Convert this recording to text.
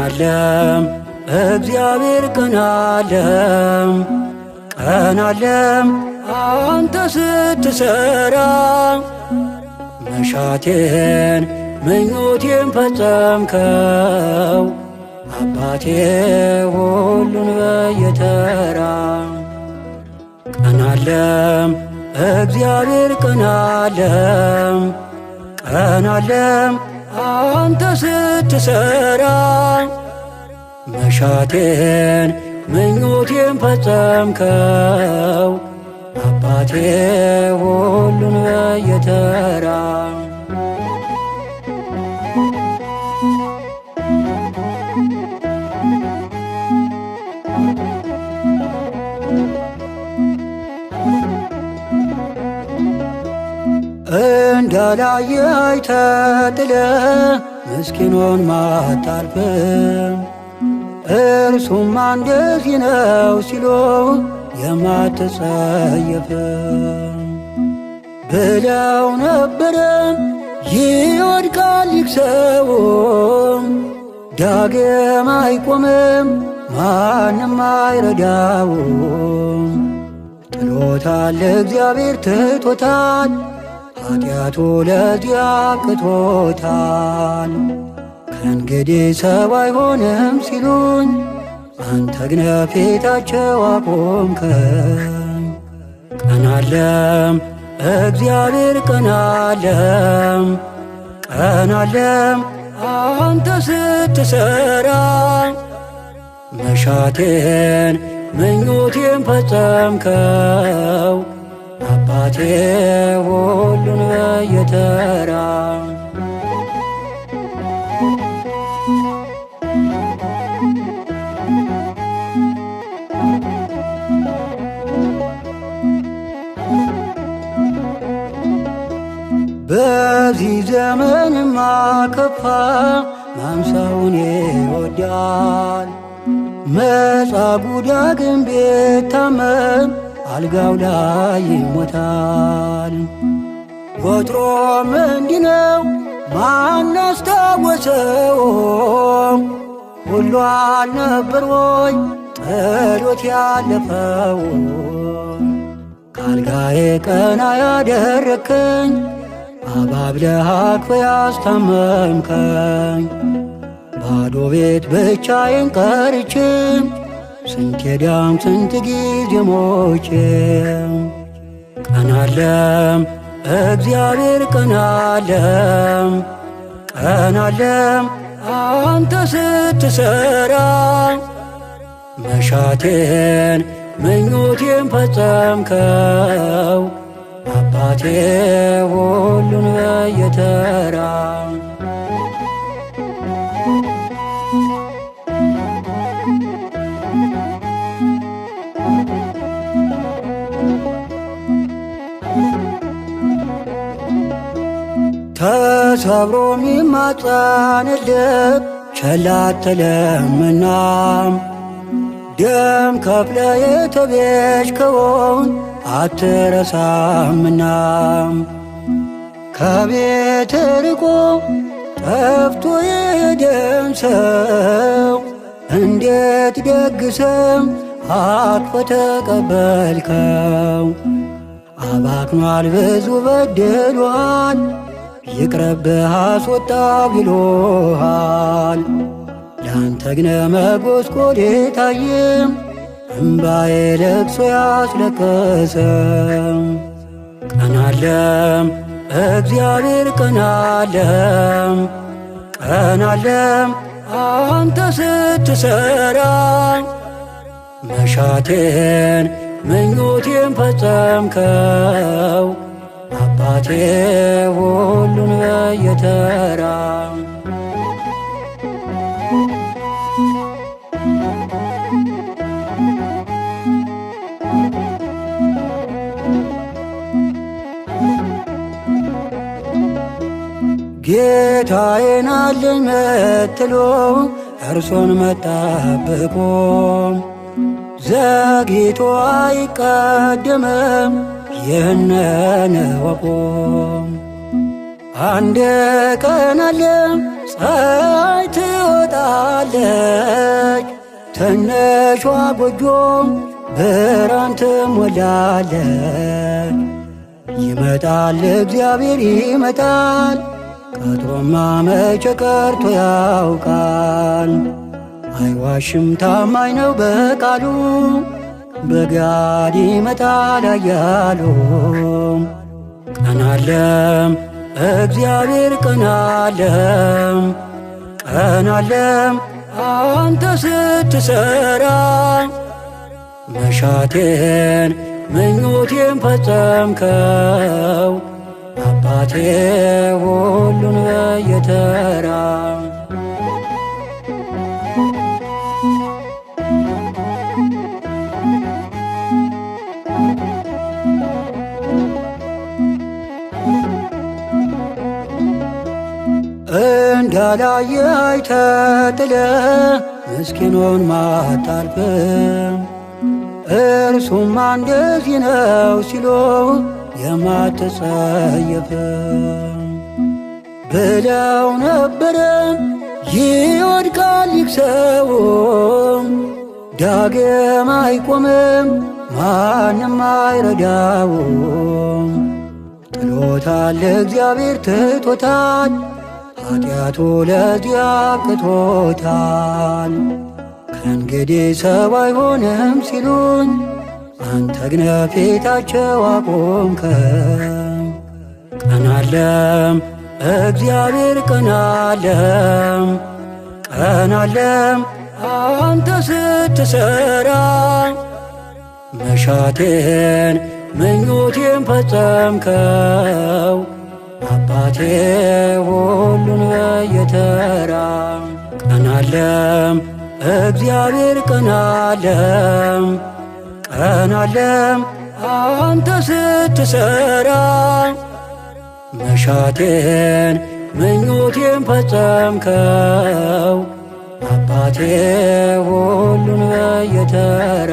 ቀናለም እግዚአብሔር ቀናለም ቀናለም አንተ ስትሰራ መሻቴን ምኞቴን ፈጸምከው አባቴ ሁሉን በየተራ። ቀናለም እግዚአብሔር ቀናለም ቀናለም አንተ ስትሰራ መሻቴን ምኞቴን ፈጸምከው አባቴ ሁሉን በየተራ። እንዳላየ አይተጥለህ ምስኪኑን ማታልፍም እርሱማ እንደዚህ ነው ሲሉ የማትጸየፍም ብለው ነበረ ይወድቃል ይክሰውም ዳግም አይቆምም ማንም አይረዳውም። ጥሎታል እግዚአብሔር ትቶታል ኃጢአቱ ለዚያ አብቅቶታል። ከእንግዲህ ሰው አይሆንም ሲሉኝ አንተ ግን ፊታቸው አቆምከኝ። ቀናለም እግዚአብሔር ቀናለም ቀናለም አንተ ስትሰራ መሻቴን ምኞቴን ፈጸምከው አባቴ ሁሉን በየተራ። በዚህ ዘመንማ ከፋ ማምሳውን ይወዳል መጻጉዕ ዳግም ቢታመም አልጋው ላይ ይሞታል። ወትሮም እንዲህ ነው ማን አስታወሰው ሁሉ አልነበር ወይ ጥሎት ያለፈው? ካልጋዬ ቀና ያደረከኝ አባብለህ አቅፈህ ያስታመምከኝ ባዶ ቤት ብቻዬን ቀርቼ ስንት ዳም ስንት ጊዜ ሞቼ። ቀናለም እግዚአብሔር ቀናለም ቀናለም አንተ ስትሰራ መሻቴን ምኞቴን ፈጸምከው አባቴ ሁሉን በየተራ። ተሰብሮ ሚማፀን ልብ ቸል አትልምና ደም ከፍለ የተቤዥከውን አትረሳምና። ከቤት ርቆ ጠፍቶ የሄደን ሰው እንዴት ደግሰም አቅፈ ተቀበልከው? አባክኗል ብዙ በድሏል ይቅረብህ አስወጣው ይሎሃል። ላንተ ግን መጎስቆል የታየም እምባዬ ለቅሶ ያስለቀሰም። ቀናለም እግዚአብሔር ቀናለም ቀናለም አንተ ስትሰራ መሻቴን ምኞቴን ፈጸምከው አባቴ ሁሉን በየተራ። ጌታዬን አለኝ መትሎ እርሱን መጠበቁ ዘግይቶ አይቀድምም ይህንን እወቁ። አንድ ቀን አለ ፀሐይ ትወጣለች፣ ትንሿ ጎጆ ብርሃን ትሞላለች። ይመጣል እግዚአብሔር ይመጣል፣ ቀጥሮማ መቼ ቀርቶ ያውቃል። አይዋሽም ታማኝ ነው በቃሉ፣ በጋድ ይመጣል አያሉ። ቀናለም እግዚአብሔር ቀናለም፣ ቀናለም አንተ ስትሰራ፣ መሻቴን ምኞቴን ፈጸምከው አባቴ ሁሉን በየተራ። እንዳላየ አይተህ ጥለህ ምስኪኑን ማታልፍም፣ እርሱማ እንደዚህ ነው ሲሉ የማትጸየፍ ብለው ነበረ ይወድቃል ይክሰው፣ ዳግም አይቆምም ማንም አይረዳውም። ጥሎታል እግዚአብሔር ትቶታል፣ ኃጢአቱ ለዚያ አብቅቶታል። ከእንግዲህ ሰው አይሆንም ሲሉኝ አንተ ግን ፊታቸው አቆምከኝ። ቀናለም እግዚአብሔር ቀናለም፣ ቀናለም አንተ ስትሰራ፣ መሻቴን ምኞቴን ፈጸምከው አባቴ ሁሉን በየተራ። ቀናለም እግዚአብሔር ቀናለም፣ ቀናለም አንተ ስትሰራ፣ መሻቴን ምኞቴን ፈጸምከው አባቴ ሁሉን በየተራ።